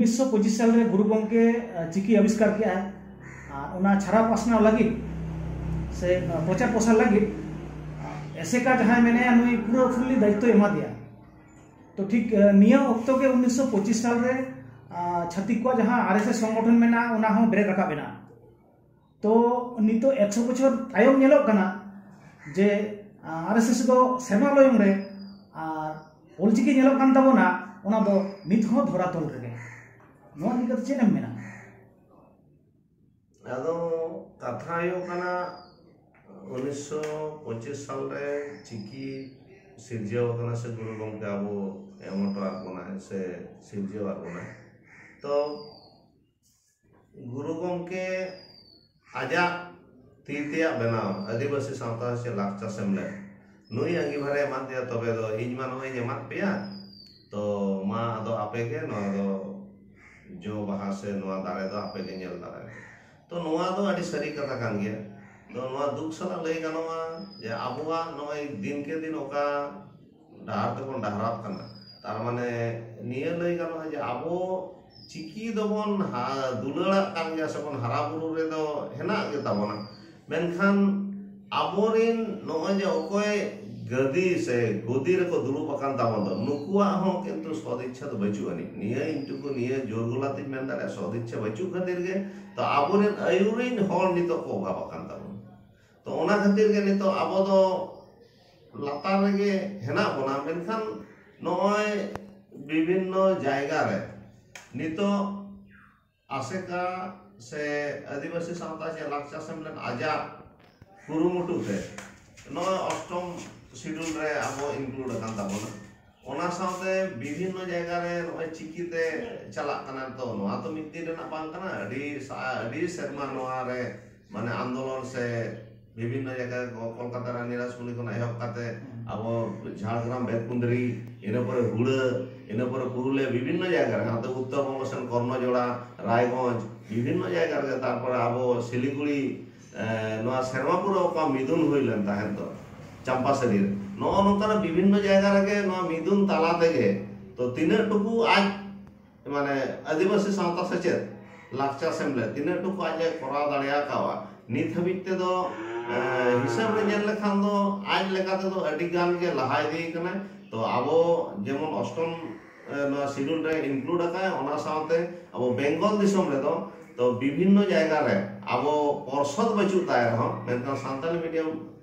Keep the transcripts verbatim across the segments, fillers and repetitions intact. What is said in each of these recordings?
ᱩᱱᱤᱥᱥᱚ ᱯᱚᱸᱪᱤᱥ ᱥᱟᱞ ᱨᱮ ᱜᱩᱨᱩ ᱜᱚᱢᱠᱮ ᱪᱤᱠᱤ ᱟᱵᱤᱥᱠᱟᱨ ᱠᱮᱫᱼᱟ᱾ ᱟᱨ ᱚᱱᱟ ᱪᱷᱟᱨᱟᱣ ᱯᱟᱥᱱᱟᱣ ᱞᱟᱹᱜᱤᱫ ᱥᱮ ᱯᱨᱚᱪᱟᱨ ᱯᱨᱚᱥᱟᱨ ᱞᱟᱹᱜᱤᱫ ᱮᱥᱮᱠᱟ ᱡᱟᱦᱟᱸᱭ ᱢᱮᱱᱟᱭᱟ, ᱱᱩᱭ ᱯᱩᱨᱟᱹ ᱯᱷᱩᱞᱞᱤ ᱫᱟᱭᱤᱛᱛᱚᱭ ᱮᱢᱟ ᱫᱮᱭᱟ᱾ ᱛᱚ ᱴᱷᱤᱠ ᱱᱤᱭᱟᱹ ᱚᱠᱛᱚ ᱜᱮ ᱩᱱᱤᱥᱥᱚ ᱯᱚᱸᱪᱤᱥ ᱥᱟᱞ ᱨᱮ ᱪᱷᱟᱹᱛᱤᱠ ᱠᱚᱣᱟᱜ ᱡᱟᱦᱟᱸ ᱟᱨ ᱮᱥ ᱮᱥ ᱥᱚᱝᱜᱚᱴᱷᱚᱱ ᱢᱮᱱᱟᱜᱼᱟ, ᱚᱱᱟ ᱦᱚᱸ ᱵᱮᱨᱮᱫ ᱨᱟᱠᱟᱵ ᱮᱱᱟ᱾ ᱛᱚ ᱱᱤᱛᱚᱜ ᱮᱠᱥᱚ ᱵᱚᱪᱷᱚᱨ ᱛᱟᱭᱚᱢ ᱧᱮᱞᱚᱜ ᱠᱟᱱᱟ ᱡᱮ ᱟᱨ ᱮᱥ ᱮᱥ ᱫᱚ ᱥᱮᱨᱢᱟ ᱞᱚᱭᱚᱝ ᱨᱮ, ᱟᱨ ᱚᱞᱪᱤᱠᱤ ᱧᱮᱞᱚᱜ ᱠᱟᱱ ᱛᱟᱵᱚᱱᱟ, ᱚᱱᱟ ᱫᱚ ᱱᱤᱛ ᱦᱚᱸ ᱫᱷᱚᱨᱟᱛᱚᱞ ᱨᱮᱜᱮ᱾ ᱱᱚᱣᱟ ᱤᱫᱤ ᱠᱟᱛᱮ ᱪᱮᱫ ᱮᱢ ᱢᱮᱱᱟ? ᱟᱫᱚ ᱠᱟᱛᱷᱟ ᱦᱩᱭᱩᱜ ᱠᱟᱱᱟ, ᱩᱱᱤᱥᱥᱚ ᱯᱚᱸᱪᱤᱥ ᱥᱟᱞ ᱨᱮ ᱪᱤᱠᱤ ᱥᱤᱨᱡᱟᱹᱣ ᱟᱠᱟᱱᱟ ᱥᱮ ᱜᱩᱨᱩ ᱜᱚᱢᱠᱮ ᱟᱵᱚ ᱮᱢ ᱦᱚᱴᱚ ᱟᱫ ᱵᱚᱱᱟᱭ ᱥᱮ ᱥᱤᱨᱡᱟᱹᱣ ᱟᱫ ᱵᱚᱱᱟᱭ᱾ ᱛᱚ ᱜᱩᱨᱩ ᱜᱚᱢᱠᱮ ᱟᱡᱟᱜ ᱛᱤ ᱛᱮᱭᱟᱜ ᱵᱮᱱᱟᱣ ᱟᱹᱫᱤᱵᱟᱹᱥᱤ ᱥᱟᱶᱛᱟ ᱥᱮ ᱞᱟᱠᱪᱟᱨ ᱥᱮᱢᱞᱮᱫ ᱱᱩᱭ ᱟᱸᱜᱤᱵᱷᱟᱨᱮ ᱮᱢᱟᱫ ᱯᱮᱭᱟ, ᱛᱚᱵᱮ ᱫᱚ ᱤᱧ ᱢᱟ ᱱᱚᱜᱼᱚᱭ ᱤᱧ ᱮᱢᱟᱫ ᱯᱮᱭᱟ, ᱛᱚ ᱢᱟ ᱟᱫᱚ ᱟᱯᱮ ᱜᱮ ᱱᱚᱣᱟ ᱫᱚ ᱡᱚ ᱵᱟᱦᱟ ᱥᱮ ᱱᱚᱣᱟ ᱫᱟᱨᱮ ᱫᱚ ᱟᱯᱮ ᱜᱮ ᱧᱮᱞ ᱫᱟᱨᱟᱭ ᱯᱮ᱾ ᱛᱚ ᱱᱚᱣᱟ ᱫᱚ ᱟᱹᱰᱤ ᱥᱟᱹᱨᱤ ᱠᱟᱛᱷᱟ ᱠᱟᱱ ᱜᱮᱭᱟ᱾ ᱛᱚ ᱱᱚᱣᱟ ᱫᱩᱠ ᱥᱟᱞᱟᱜ ᱞᱟᱹᱭ ᱜᱟᱱᱚᱜᱼᱟ ᱡᱮ ᱟᱵᱚᱣᱟᱜ ᱱᱚᱜᱼᱚᱭ ᱫᱤᱱᱠᱮ ᱫᱤᱱ ᱚᱠᱟ ᱰᱟᱦᱟᱨ ᱛᱮᱵᱚᱱ ᱰᱟᱦᱨᱟᱜ ᱠᱟᱱᱟ, ᱛᱟᱨ ᱢᱟᱱᱮ ᱱᱤᱭᱟᱹ ᱞᱟᱹᱭ ᱜᱟᱱᱚᱜᱼᱟ ᱡᱮ ᱟᱵᱚ ᱪᱤᱠᱤ ᱫᱚᱵᱚᱱ ᱦᱟ- ᱫᱩᱞᱟᱹᱲᱟᱜ ᱠᱟᱱ ᱜᱮᱭᱟ ᱥᱮᱵᱚᱱ ᱦᱟᱨᱟ ᱵᱩᱨᱩ ᱨᱮᱫᱚ ᱦᱮᱱᱟᱜ ᱜᱮ ᱛᱟᱵᱚᱱᱟ, ᱢᱮᱱᱠᱷᱟᱱ ᱟᱵᱚᱨᱮᱱ ᱱᱚᱜᱼᱚᱭ ᱡᱮ ᱚᱠᱚᱭ ᱜᱟᱹᱫᱤ ᱥᱮ ᱜᱚᱫᱤ ᱨᱮᱠᱚ ᱫᱩᱲᱩᱵ ᱟᱠᱟᱱ ᱛᱟᱵᱚᱱ ᱫᱚ, ᱱᱩᱠᱩᱣᱟᱜ ᱦᱚᱸ ᱠᱤᱱᱛᱩ ᱥᱚᱫ ᱤᱪᱪᱷᱟ ᱫᱚ ᱵᱟᱹᱪᱩᱜ ᱟᱹᱱᱤᱡ᱾ ᱱᱤᱭᱟᱹ ᱤᱧ ᱴᱩᱠᱩ ᱱᱤᱭᱟᱹ ᱡᱳᱨ ᱜᱚᱞᱟ ᱛᱤᱧ ᱢᱮᱱ ᱫᱟᱲᱮᱭᱟᱜᱼᱟ, ᱥᱚᱫ ᱤᱪᱪᱷᱟ ᱵᱟᱹᱪᱩᱜ ᱠᱷᱟᱹᱛᱤᱨ ᱜᱮ ᱛᱚ ᱟᱵᱚᱨᱮᱱ ᱟᱹᱭᱩᱨᱤᱱ ᱦᱚᱲ ᱱᱤᱛᱚᱜ ᱠᱚ ᱚᱵᱷᱟᱵ ᱟᱠᱟᱱ ᱛᱟᱵᱚᱱᱟ᱾ ᱛᱚ ᱚᱱᱟ ᱠᱷᱟᱹᱛᱤᱨ ᱜᱮ ᱱᱤᱛᱚᱜ ᱟᱵᱚ ᱫᱚ ᱞᱟᱛᱟᱨ ᱨᱮᱜᱮ ᱦᱮᱱᱟᱜ ᱵᱚᱱᱟ, ᱢᱮᱱᱠᱷᱟᱱ ᱱᱚᱜᱼᱚᱭ ᱵᱤᱵᱷᱤᱱᱱᱚ ᱡᱟᱭᱜᱟ ᱨᱮ ᱱᱤᱛᱚᱜ ᱟᱥᱮᱠᱟ ᱥᱮ ᱟᱹᱫᱤᱵᱟᱹᱥᱤ ᱥᱟᱶᱛᱟ ᱪᱮ ᱞᱟᱠᱪᱟᱨ ᱥᱮᱢᱞᱮᱫ ᱟᱡᱟᱜ ᱠᱩᱨᱩᱢᱩᱴᱩ ᱛᱮ ᱱᱚᱜᱼᱚᱭ ᱚᱥᱴᱚᱢ ᱥᱤᱰᱩᱞ ᱨᱮ ᱟᱵᱚ ᱤᱱᱠᱞᱩᱰ ᱟᱠᱟᱱ ᱛᱟᱵᱚᱱᱟ᱾ ᱚᱱᱟ ᱥᱟᱶᱛᱮ ᱵᱤᱵᱷᱤᱱᱱᱚ ᱡᱟᱭᱜᱟ ᱨᱮ ᱱᱚᱜᱼᱚᱭ ᱪᱤᱠᱤ ᱛᱮ ᱪᱟᱞᱟᱜ ᱠᱟᱱᱟ᱾ ᱛᱚ ᱱᱚᱣᱟ ᱛᱚ ᱢᱤᱫ ᱫᱤᱱ ᱨᱮᱱᱟᱜ ᱵᱟᱝ ᱠᱟᱱᱟ, ᱟᱹᱰᱤ ᱥᱟ- ᱟᱹᱰᱤ ᱥᱮᱨᱢᱟ ᱱᱚᱣᱟ ᱨᱮ ᱢᱟᱱᱮ ᱟᱱᱫᱳᱞᱚᱱ ᱥᱮ ᱵᱤᱵᱷᱤᱱᱱᱚ ᱡᱟᱭᱜᱟ ᱠᱚ, ᱠᱚᱞᱠᱟᱛᱟ ᱨᱟᱱᱤ ᱨᱟᱥᱢᱚᱱᱤ ᱠᱷᱚᱱ ᱮᱦᱚᱵ ᱠᱟᱛᱮ ᱟᱵᱚ ᱡᱷᱟᱲᱜᱨᱟᱢ ᱵᱮᱛᱠᱩᱸᱫᱽᱨᱤ, ᱤᱱᱟᱹ ᱯᱚᱨᱮ ᱦᱩᱲᱟᱹ, ᱤᱱᱟᱹ ᱯᱚᱨᱮ ᱯᱩᱨᱩᱞᱤᱭᱟᱹ, ᱵᱤᱵᱷᱤᱱᱱᱚ ᱡᱟᱭᱜᱟ ᱨᱮ, ᱦᱟᱱᱛᱮ ᱩᱛᱛᱚᱨ ᱵᱚᱝᱜᱚ ᱥᱮᱱ ᱠᱚᱨᱱᱚᱡᱳᱲᱟ, ᱨᱟᱭᱜᱚᱸᱡᱽ, ᱵᱤᱵᱷᱤᱱᱱᱚ ᱡᱟᱭᱜᱟ ᱨᱮᱜᱮ, ᱛᱟᱨᱯᱚᱨᱮ ᱟᱵᱚ ᱥᱤᱞᱤᱜᱩᱲᱤ, ᱮ, ᱱᱚᱣᱟ ᱥᱮᱨᱢᱟᱯᱩᱨ ᱨᱮ ᱚᱠᱟ ᱢᱤᱫᱩᱱ ᱦᱩᱭ ᱞᱮᱱ ᱛᱟᱦᱮᱸᱫ ᱫᱚ ᱪᱟᱢᱯᱟᱥᱟᱹᱨᱤ ᱨᱮ, ᱱᱚᱜᱼᱚ ᱱᱚᱝᱠᱟᱱᱟᱜ ᱵᱤᱵᱷᱤᱱᱱᱚ ᱡᱟᱭᱜᱟ ᱨᱮᱜᱮ ᱱᱚᱣᱟ ᱢᱤᱫᱩᱱ ᱛᱟᱞᱟ ᱛᱮᱜᱮ ᱛᱚ ᱛᱤᱱᱟᱹᱜ ᱴᱩᱠᱩ ᱟᱡ ᱢᱟᱱᱮ ᱟᱹᱫᱤᱵᱟᱹᱥᱤ ᱥᱟᱶᱛᱟ ᱥᱮᱪᱮᱫ ᱞᱟᱠᱪᱟᱨ ᱥᱮᱢᱞᱮᱫ ᱛᱤᱱᱟᱹᱜ ᱴᱩᱠᱩ ᱟᱡ ᱮ ᱠᱚᱨᱟᱣ ᱫᱟᱲᱮ ᱟᱠᱟᱣᱟ, ᱱᱤᱛ ᱦᱟᱹᱵᱤᱡ ᱛᱮᱫᱚ ᱮ, ᱦᱤᱥᱟᱹᱵ ᱨᱮ ᱧᱮᱞ ᱞᱮᱠᱷᱟᱱ ᱫᱚ ᱟᱡ ᱞᱮᱠᱟ ᱛᱮᱫᱚ ᱟᱹᱰᱤ ᱜᱟᱱ ᱜᱮ ᱞᱟᱦᱟ ᱤᱫᱤ ᱠᱟᱱᱟᱭ᱾ ᱛᱚ ᱟᱵᱚ ᱡᱮᱢᱚᱱ ᱚᱥᱴᱚᱢ ᱮ, ᱱᱚᱣᱟ ᱥᱤᱰᱩᱞ ᱨᱮ ᱤᱱᱠᱞᱩᱰ ᱟᱠᱟᱫ, ᱚᱱᱟ ᱥᱟᱶᱛᱮ ᱟᱵᱚ ᱵᱮᱝᱜᱚᱞ ᱫᱤᱥᱚᱢ ᱨᱮᱫᱚ ᱛᱚ ᱵᱤᱵᱷᱤᱱᱱᱚ ᱡᱟᱭᱜᱟ ᱨᱮ ᱟᱵᱚ ᱯᱚᱨᱥᱚᱫ ᱵᱟᱹᱪᱩᱜ ᱛᱟᱭ ᱨᱮᱦᱚᱸ, ᱢᱮᱱᱠᱷᱟᱱ ᱥᱟᱱᱛᱟᱞᱤ ᱢᱤᱰᱤᱭᱟᱢ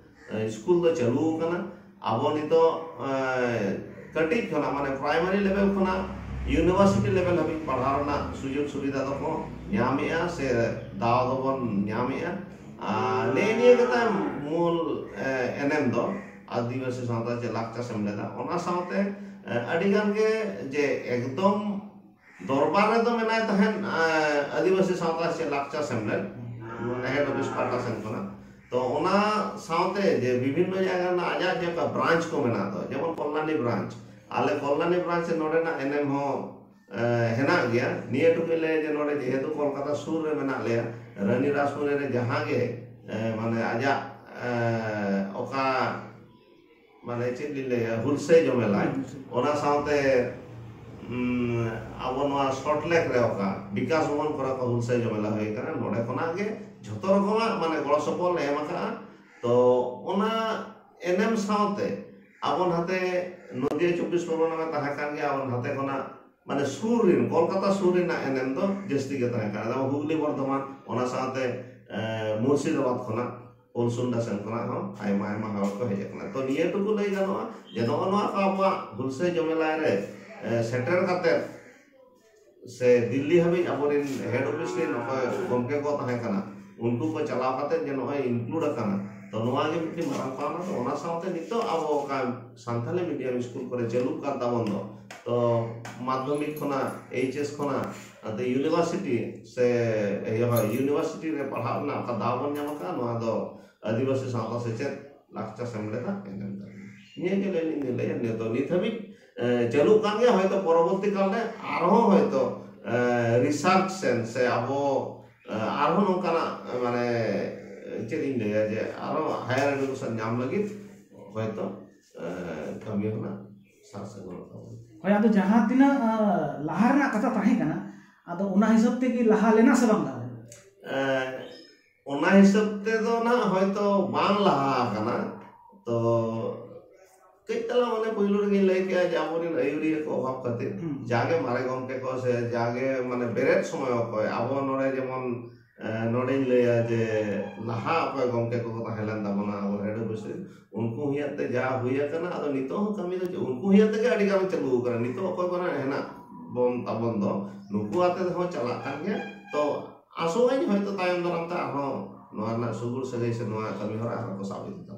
ᱮ, ᱥᱠᱩᱞ ᱫᱚ ᱪᱟᱹᱞᱩ ᱟᱠᱟᱱᱟ᱾ ᱟᱵᱚ ᱱᱤᱛᱚᱜ ᱮ, ᱠᱟᱹᱴᱤᱡ ᱠᱷᱚᱱᱟᱜ, ᱢᱟᱱᱮ ᱯᱨᱟᱭᱢᱟᱨᱤ ᱞᱮᱵᱮᱞ ᱠᱷᱚᱱᱟᱜ ᱤᱭᱩᱱᱤᱵᱷᱟᱨᱥᱤᱴᱤ ᱞᱮᱵᱮᱞ ᱦᱟᱹᱵᱤᱡ ᱯᱟᱲᱦᱟᱣ ᱨᱮᱱᱟᱜ ᱥᱩᱡᱳᱜᱽ ᱥᱩᱵᱤᱫᱷᱟ ᱫᱚᱠᱚ ᱧᱟᱢᱮᱜᱼᱟ ᱥᱮ ᱫᱟᱣ ᱫᱚᱵᱚᱱ ᱧᱟᱢᱮᱜᱼᱟ᱾ ᱟᱨ ᱱᱮᱜᱼᱮ ᱱᱤᱭᱟᱹ ᱜᱮ ᱛᱟᱭ ᱢᱩᱞ ᱮ, ᱮᱱᱮᱢ ᱫᱚ ᱟᱹᱫᱤᱵᱟᱹᱥᱤ ᱥᱟᱶᱛᱟ ᱪᱮ ᱞᱟᱠᱪᱟᱨ ᱥᱮᱢᱞᱮᱫᱟ᱾ ᱚᱱᱟ ᱥᱟᱶᱛᱮ ᱮ, ᱟᱹᱰᱤ ᱜᱟᱱ ᱜᱮ ᱡᱮ ᱮᱠᱫᱚᱢ ᱫᱚᱨᱵᱟᱨ ᱨᱮᱫᱚ ᱢᱮᱱᱟᱭ ᱛᱟᱦᱮᱸᱫ ᱮ, ᱟᱹᱫᱤᱵᱟᱹᱥᱤ ᱥᱟᱶᱛᱟ ᱪᱮ ᱞᱟᱠᱪᱟᱨ ᱥᱮᱢᱞᱮᱫ, ᱢᱟᱱᱮ ᱦᱮᱰ ᱚᱯᱷᱤᱥ ᱯᱟᱦᱴᱟ ᱥᱮᱱ ᱠᱷᱚᱱᱟᱜ᱾ ᱛᱚ ᱚᱱᱟ ᱥᱟᱶᱛᱮ ᱡᱮ ᱵᱤᱵᱷᱤᱱᱱᱚ ᱡᱟᱭᱜᱟ ᱨᱮᱱᱟᱜ ᱟᱡᱟᱜ ᱡᱮ ᱚᱠᱟ ᱵᱨᱟᱧᱪ ᱠᱚ ᱢᱮᱱᱟᱜ ᱫᱚ, ᱡᱮᱢᱚᱱ ᱠᱚᱞᱞᱟᱱᱤ ᱵᱨᱟᱧᱪ, ᱟᱞᱮ ᱠᱚᱞᱞᱟᱱᱤ ᱵᱨᱟᱧᱪ ᱨᱮ ᱱᱚᱰᱮᱱᱟᱜ ᱮᱱᱮᱢ ᱦᱚᱸ ᱮ, ᱦᱮᱱᱟᱜ ᱜᱮᱭᱟ᱾ ᱱᱤᱭᱟᱹ ᱴᱩᱠᱩᱧ ᱞᱟᱹᱭᱟ ᱡᱮ ᱱᱚᱰᱮ ᱡᱮᱦᱮᱛᱩ ᱠᱳᱞᱠᱟᱛᱟ ᱥᱩᱨ ᱨᱮ ᱢᱮᱱᱟᱜ ᱞᱮᱭᱟ, ᱨᱟᱱᱤ ᱨᱟᱥᱢᱚᱱᱤ ᱨᱮ ᱡᱟᱦᱟᱸ ᱜᱮ ᱮ, ᱢᱟᱱᱮ ᱟᱡᱟᱜ ᱮ, ᱚᱠᱟ ᱢᱟᱱᱮ ᱪᱮᱫ ᱞᱤᱧ ᱞᱟᱹᱭᱟ, ᱦᱩᱞᱥᱟᱹᱭ ᱡᱚᱢᱮᱞᱟᱭ, ᱚᱱᱟ ᱥᱟᱶᱛᱮ ᱩᱢ, ᱟᱵᱚ ᱱᱚᱣᱟ ᱥᱚᱞᱴ ᱞᱮᱠ ᱨᱮ ᱚᱠᱟ ᱵᱤᱠᱟᱥ ᱵᱷᱚᱵᱚᱱ ᱠᱚᱨᱮ ᱠᱚ ᱦᱩᱞᱥᱟᱹᱭ ᱡᱚᱢᱮᱞᱟ ᱦᱩᱭ ᱠᱟᱱᱟ, ᱱᱚᱰᱮ ᱠᱷᱚᱱᱟᱜ ᱜᱮ ᱡᱷᱚᱛᱚ ᱨᱚᱠᱚᱢᱟᱜ ᱢᱟᱱᱮ ᱜᱚᱲᱚ ᱥᱚᱯᱚᱦᱚᱫ ᱞᱮ ᱮᱢ ᱟᱠᱟᱫᱼᱟ᱾ ᱛᱚ ᱚᱱᱟ ᱮᱱᱮᱢ ᱥᱟᱶᱛᱮ ᱟᱵᱚ ᱱᱟᱛᱮ ᱱᱚᱫᱤᱭᱟ ᱪᱚᱵᱵᱤᱥ ᱯᱚᱨᱜᱚᱱᱟ ᱨᱮ ᱛᱟᱦᱮᱸ ᱠᱟᱱ ᱜᱮᱭᱟ, ᱟᱵᱚ ᱱᱟᱛᱮ ᱠᱷᱚᱱᱟᱜ ᱢᱟᱱᱮ ᱥᱩᱨ ᱨᱮᱱ, ᱠᱳᱞᱠᱟᱛᱟ ᱥᱩᱨ ᱨᱮᱱᱟᱜ ᱮᱱᱮᱢ ᱫᱚ ᱡᱟᱹᱥᱛᱤ ᱜᱮ ᱛᱟᱦᱮᱸ ᱠᱟᱱᱟ᱾ ᱡᱮᱢᱚᱱ ᱦᱩᱜᱽᱞᱤ ᱵᱚᱨᱫᱷᱚᱢᱟᱱ, ᱚᱱᱟ ᱥᱟᱶᱛᱮ ᱮ, ᱢᱩᱨᱥᱤᱫᱟᱵᱟᱫᱽ ᱠᱷᱚᱱᱟᱜ, ᱯᱚᱞᱥᱩᱱᱰᱟ ᱥᱮᱱ ᱠᱷᱚᱱᱟᱜ ᱦᱚᱸ ᱟᱭᱢᱟ ᱟᱭᱢᱟ ᱦᱚᱲ ᱠᱚ ᱦᱮᱡ ᱟᱠᱟᱱᱟ᱾ ᱛᱚ ᱱᱤᱭᱟᱹ ᱴᱩᱠᱩ ᱞᱟᱹᱭ ᱜᱟᱱᱚᱜᱼᱟ ᱡᱮ ᱱᱚᱜᱼᱚ ᱱᱚᱣᱟ ᱠᱚ ᱟᱵᱚᱣᱟᱜ ᱦᱩᱞᱥᱟᱹᱭ ᱡᱚᱢᱮᱞᱟᱭ ᱨᱮ ᱮ, ᱥᱮᱴᱮᱨ ᱠᱟᱛᱮ ᱥᱮ ᱫᱤᱞᱞᱤ ᱦᱟᱹᱵᱤᱡ ᱟᱵᱚᱨᱮᱱ ᱦᱮᱰ ᱚᱯᱷᱤᱥ ᱨᱮᱱ ᱚᱠᱚᱭ ᱜᱚᱢᱠᱮ ᱠᱚ ᱛᱟᱦᱮᱸ ᱠᱟᱱᱟ, ᱩᱱᱠᱩ ᱠᱚ ᱪᱟᱞᱟᱣ ᱠᱟᱛᱮ ᱡᱮ ᱱᱚᱜᱼᱚᱭ ᱤᱱᱠᱞᱩᱰ ᱟᱠᱟᱱᱟ᱾ ᱛᱚ ᱱᱚᱣᱟ ᱜᱮ ᱢᱤᱫᱴᱤᱡ ᱢᱟᱨᱟᱝ ᱯᱟᱣᱱᱟ᱾ ᱛᱚ ᱚᱱᱟ ᱥᱟᱶᱛᱮ ᱱᱤᱛᱚᱜ ᱟᱵᱚ ᱚᱠᱟ ᱥᱟᱱᱛᱟᱞᱤ ᱢᱤᱰᱤᱭᱟᱢ ᱥᱠᱩᱞ ᱠᱚᱨᱮ ᱪᱟᱹᱞᱩᱜ ᱠᱟᱱ ᱛᱟᱵᱚᱱ ᱫᱚ, ᱛᱚ ᱢᱟᱫᱽᱫᱷᱚᱢᱤᱠ ᱠᱷᱚᱱᱟᱜ, ᱮᱭᱤᱪ ᱮᱥ ᱠᱷᱚᱱᱟᱜ ᱱᱟᱛᱮ ᱤᱭᱩᱱᱤᱵᱷᱟᱨᱥᱤᱴᱤ ᱥᱮ ᱤᱭᱟᱹ ᱦᱳᱭ, ᱤᱭᱩᱱᱤᱵᱷᱟᱨᱥᱤᱴᱤ ᱨᱮ ᱯᱟᱲᱦᱟᱜ ᱨᱮᱱᱟᱜ ᱚᱠᱟ ᱫᱟᱣ ᱵᱚᱱ ᱧᱟᱢ ᱟᱠᱟᱫᱼᱟ, ᱱᱚᱣᱟ ᱫᱚ ᱟᱹᱫᱤᱵᱟᱹᱥᱤ ᱥᱟᱶᱛᱟ ᱥᱮᱪᱮᱫ ᱞᱟᱠᱪᱟᱨ ᱥᱮᱢᱞᱮᱫᱟᱜ ᱮᱱᱮᱢ ᱠᱟᱱᱟ᱾ ᱱᱤᱭᱟᱹ ᱜᱮ ᱞᱟᱹᱭ ᱞᱤᱧ ᱞᱟᱹᱭᱟ᱾ ᱱᱤᱛᱚᱜ ᱱᱤᱛ ᱦᱟᱹᱵᱤᱡ ᱮ, ᱪᱟᱹᱞᱩᱜ ᱠᱟᱱ ᱜᱮᱭᱟ, ᱦᱚᱭᱛᱚ ᱯᱚᱨᱚᱵᱚᱨᱛᱤ ᱠᱟᱞ ᱨᱮ ᱟᱨᱦᱚᱸ ᱦᱚᱭᱛᱚ ᱮ, ᱨᱤᱥᱟᱨᱪ ᱥᱮᱱ ᱥᱮ ᱟᱵᱚ ᱮ, ᱟᱨᱦᱚᱸ ᱱᱚᱝᱠᱟᱱᱟᱜ ᱮ, ᱢᱟᱱᱮ ᱮ, ᱪᱮᱫ ᱤᱧ ᱞᱟᱹᱭᱟ ᱡᱮ ᱟᱨᱦᱚᱸ ᱦᱟᱭᱟᱨ ᱮᱰᱩᱠᱮᱥᱚᱱ ᱧᱟᱢ ᱞᱟᱹᱜᱤᱫ ᱦᱚᱭᱛᱚ ᱮ, ᱠᱟᱹᱢᱤ ᱨᱮᱱᱟᱜ ᱥᱟᱨ ᱥᱟᱹᱜᱩᱱᱚᱜ ᱛᱟᱵᱚᱱᱟ᱾ ᱦᱳᱭ, ᱟᱫᱚ ᱡᱟᱦᱟᱸ ᱛᱤᱱᱟᱹᱜ ᱞᱟᱦᱟ ᱨᱮᱱᱟᱜ ᱠᱟᱛᱷᱟ ᱛᱟᱦᱮᱸ ᱠᱟᱱᱟ, ᱟᱫᱚ ᱚᱱᱟ ᱦᱤᱥᱟᱹᱵ ᱛᱮᱜᱮ ᱞᱟᱦᱟ ᱞᱮᱱᱟ ᱥᱮ ᱵᱟᱝ ᱞᱟᱦᱟ ᱞᱮᱱᱟ? ᱚᱱᱟ ᱦᱤᱥᱟᱹᱵ ᱛᱮᱫᱚ ᱱᱟᱦᱟᱜ ᱦᱚᱭᱛᱚ ᱵᱟᱝ ᱞᱟᱦᱟ ᱟᱠᱟᱱᱟ᱾ ᱛᱚ ᱠᱟᱹᱡ ᱛᱟᱞᱟᱝ ᱚᱱᱮ ᱯᱳᱭᱞᱳ ᱨᱮᱜᱮᱧ ᱞᱟᱹᱭ ᱠᱮᱜᱼᱟ ᱡᱮ ᱟᱵᱚᱨᱮᱱ ᱟᱹᱭᱩᱨᱤᱭᱟᱹ ᱠᱚ ᱚᱵᱷᱟᱵ ᱠᱷᱟᱹᱛᱤᱨ ᱡᱟᱜᱮ ᱢᱟᱨᱮ ᱜᱚᱢᱠᱮ ᱠᱚ ᱥᱮ ᱡᱟᱜᱮ ᱢᱟᱱᱮ ᱵᱮᱨᱮᱫ ᱥᱚᱢᱚᱭ ᱚᱠᱚᱭ ᱟᱵᱚ ᱱᱚᱰᱮ ᱡᱮᱢᱚᱱ ᱱᱚᱰᱮᱧ ᱞᱟᱹᱭᱟ ᱡᱮ ᱞᱟᱦᱟ ᱚᱠᱚᱭ ᱜᱚᱢᱠᱮ ᱠᱚᱠᱚ ᱛᱟᱦᱮᱸ ᱞᱮᱱ ᱛᱟᱵᱚᱱᱟ ᱟᱵᱚ ᱦᱮᱰ ᱵᱟᱹᱥᱤ, ᱩᱱᱠᱩ ᱦᱩᱭᱟᱜ ᱛᱮ ᱡᱟ ᱦᱩᱭ ᱟᱠᱟᱱᱟ᱾ ᱟᱫᱚ ᱱᱤᱛᱚᱜ ᱦᱚᱸ ᱠᱟᱹᱢᱤ ᱫᱚ ᱪᱮᱫ, ᱩᱱᱠᱩ ᱦᱩᱭᱟᱜ ᱛᱮᱜᱮ ᱟᱹᱰᱤ ᱜᱟᱱ ᱪᱟᱹᱞᱩ ᱟᱠᱟᱱᱟ᱾ ᱱᱤᱛᱚᱜ ᱚᱠᱚᱭ ᱠᱚᱨᱮ ᱦᱮᱱᱟᱜ ᱵᱚᱱ ᱛᱟᱵᱚᱱ ᱫᱚ ᱱᱩᱠᱩ ᱟᱛᱮ ᱦᱚᱸ ᱪᱟᱞᱟᱜ ᱠᱟᱱ ᱜᱮᱭᱟ᱾ ᱛᱚ ᱟᱥᱚᱜ ᱟᱹᱧ ᱦᱚᱭᱛᱚ ᱛᱟᱭᱚᱢ ᱫᱟᱨᱟᱢ ᱛᱮ ᱟᱨᱦᱚᱸ ᱱᱚᱣᱟ ᱨᱮᱱᱟᱜ ᱥᱩᱜᱩᱲ ᱥᱟᱹᱜᱟᱹᱭ ᱥᱮ ᱱᱚᱣᱟ ᱠᱟᱹᱢᱤ ᱦᱚᱨᱟ ᱟᱨᱦᱚᱸ ᱠᱚ ᱥᱟᱵ ᱤᱫᱤ ᱛᱟᱵᱚᱱᱟ᱾